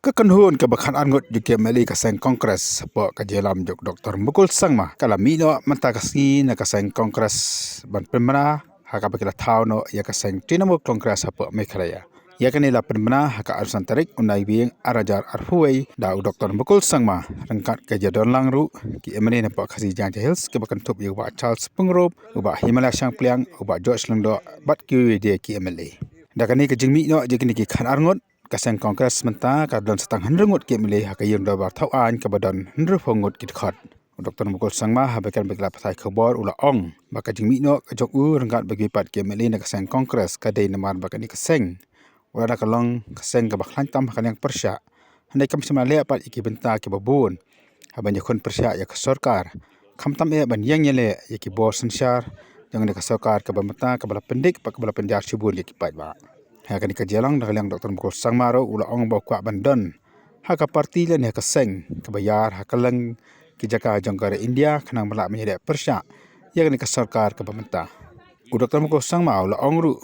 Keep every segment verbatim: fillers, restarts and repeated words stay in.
Ka kynhun kaba khatar ngut jong ki MLA ka seng Congress hapoh ka jingïalam jong u Doktor Mukul Sangma ka la mih noh mynta ka sngi na ka seng Congress ban pynbna ha kaba ki la thaw noh ïa ka seng Trinamool Congress hapoh Meghalaya. Ïa kane la pynbna ha ka arphew san tarik u Naiwieng arhajar arphew wei da u Doktor Mukul Sangma ryngkat ka jingdon lang ruh ki MLA napoh Khasi Jaiñtia Hills kiba kynthup ïa u Bah Charles Pyngrope, u Bah Himalaya Shangpliang, u Bah George Lyngdoh bad kiwei de ki MLA. Da kane ka jingmih noh jong kine ki khatar ngut, ka seng Congress mynta ka don sa tang hynriew ngut ki MLA ha ka ïing dorbar thaw aiñ kaba don hynriewphew ngut ki dkhot. U Doktor Mukul Sangma haba kren bad ki lad pathai khubor u la ong ba ka jingmih noh ka jong u ryngkat bad kiwei pat ki MLA na ka seng Congress ka dei namar ba kane ka seng, wat la ka long ka seng kaba khlaiñ tam ha ka liang pyrshah, hynrei kam shym la leh pat ïa ki bynta kiba bun ha ban ïakhun pyrshah ïa ka sorkar, khamtam eh ban ïeng ïaleh ïa ki bor synshar jong kane ka sorkar kaba mynta kaba la pyndik bad kaba la pynjah shibun ïa ki paidbah. Ha kane ka jingïalang na ka liang u Doktor Mukul Sangma ruh u la ong ba u kwah ban don ha ka party lane ha ka seng kaba ïar ha kylleng ki jaka jong ka ri India khnang ba lah ban ïaleh pyrshah ïa kane ka sorkar kaba mynta. U Doktor Mukul Sangma u la ong ruh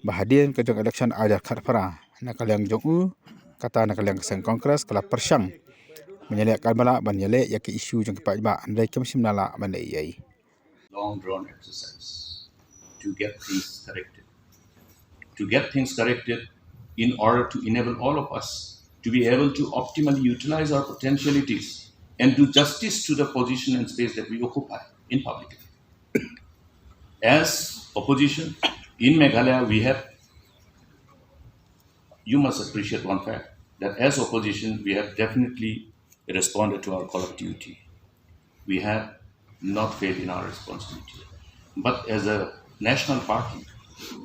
ba hadien ka jong election arhajar khatphra, na ka liang jong u, kata na ka liang ka seng Congress ka la pyrshang ban ïaleh katba lah ban ïaleh ïa ki issue jong ki paidbah, hynrei kim shym la lah ban leh ei ei. Long drawn exercise to get things corrected. To get things corrected in order to enable all of us to be able to optimally utilize our potentialities and do justice to the position and space that we occupy in public. As opposition in Meghalaya, we have, you must appreciate one fact, that as opposition, we have definitely responded to our call of duty. We have not failed in our responsibility. But as a national party,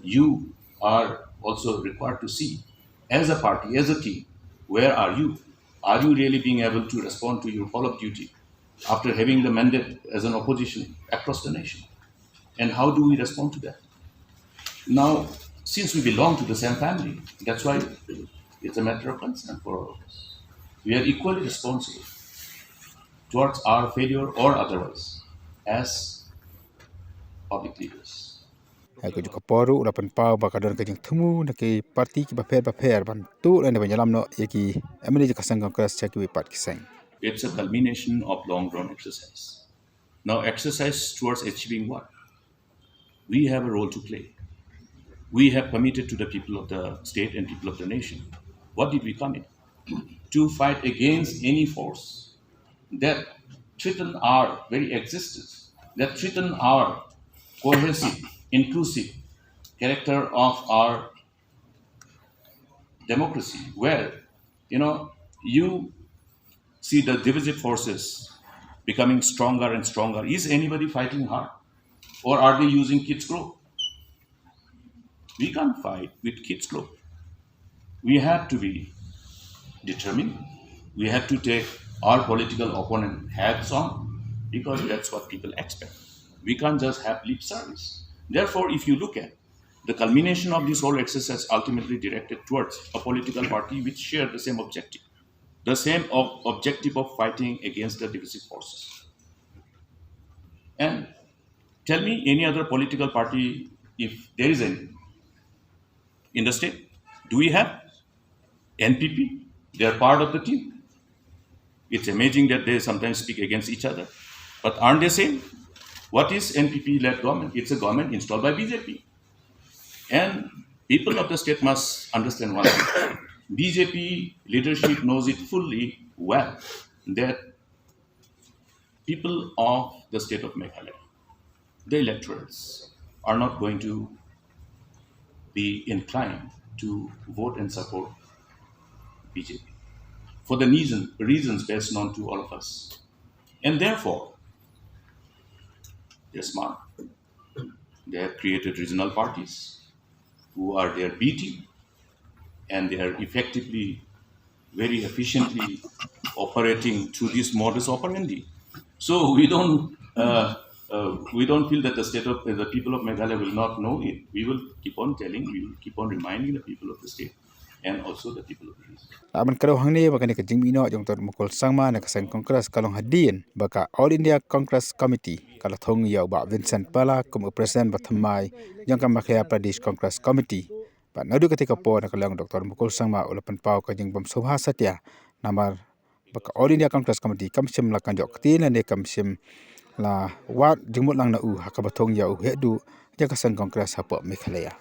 you are also required to see, as a party, as a team, where are you? Are you really being able to respond to your call of duty after having the mandate as an opposition across the nation? And how do we respond to that? Now, since we belong to the same family, that's why it's a matter of concern for all of us. We are equally responsible towards our failure or otherwise as public leaders. Ha ka juh ka por ruh u la pynpaw ba ka don ka jingthmu na ki party kiba pher ba pher ban tuh lane ban ïalam noh ïa ki MLA jong ka seng Congress sha kiwei pat ki seng. It's a culmination of long drawn exercise. Now, exercise towards achieving what? We have a role to play. We have committed to the people of the state and people of the nation. What did we commit? To fight against any force that threaten our very existence, that threaten our cohesive, inclusive character of our democracy, where, you know, you see the divisive forces becoming stronger and stronger. Is anybody fighting hard? Or are they using kids' glove? We can't fight with kids' glove. We have to be determined. We have to take our political opponent hats on, because that's what people expect. We can't just have lip service. Therefore, if you look at the culmination of this whole exercise, ultimately directed towards a political party which share the same objective, the same ob-, objective of fighting against the divisive forces. And tell me any other political party, if there is any, in the state. Do we have? N P P, they are part of the team. It's amazing that they sometimes speak against each other. But aren't they same? What is N P P-led government? It's a government installed by B J P. And people of the state must understand one thing. B J P leadership knows it fully well that people of the state of Meghalaya, the electorates, are not going to be inclined to vote and support B J P for the reason, reasons best known to all of us. And therefore, they're smart. They have created regional parties who are their B team, and they are effectively, very efficiently operating through this modus operandi. So we don't, uh, uh, we don't feel that the state of, the people of Meghalaya will not know it. We will keep on telling, we will keep on reminding the people of the state and also the people of the region. La ban kdew hangne ba kane ka jingmih noh jong u Doktor Mukul Sangma na ka seng Congress ka long hadien ba ka All India Congress Committee ka la thung ïa u Bah Vincent Pala kum u President ba thymmai jong ka Meghalaya Pradesh Congress Committee. Bad naduh katei ka por na ka liang u Doktor Mukul Sangma u la pynpaw ka jingbym sngewbha satia Namar ba ka All India Congress Committee kam shym la kynjoh kti ne kam shym la wad jingmut lang na u ha kaba thung ïa u heh duh ïa ka seng Congress hapoh Meghalaya.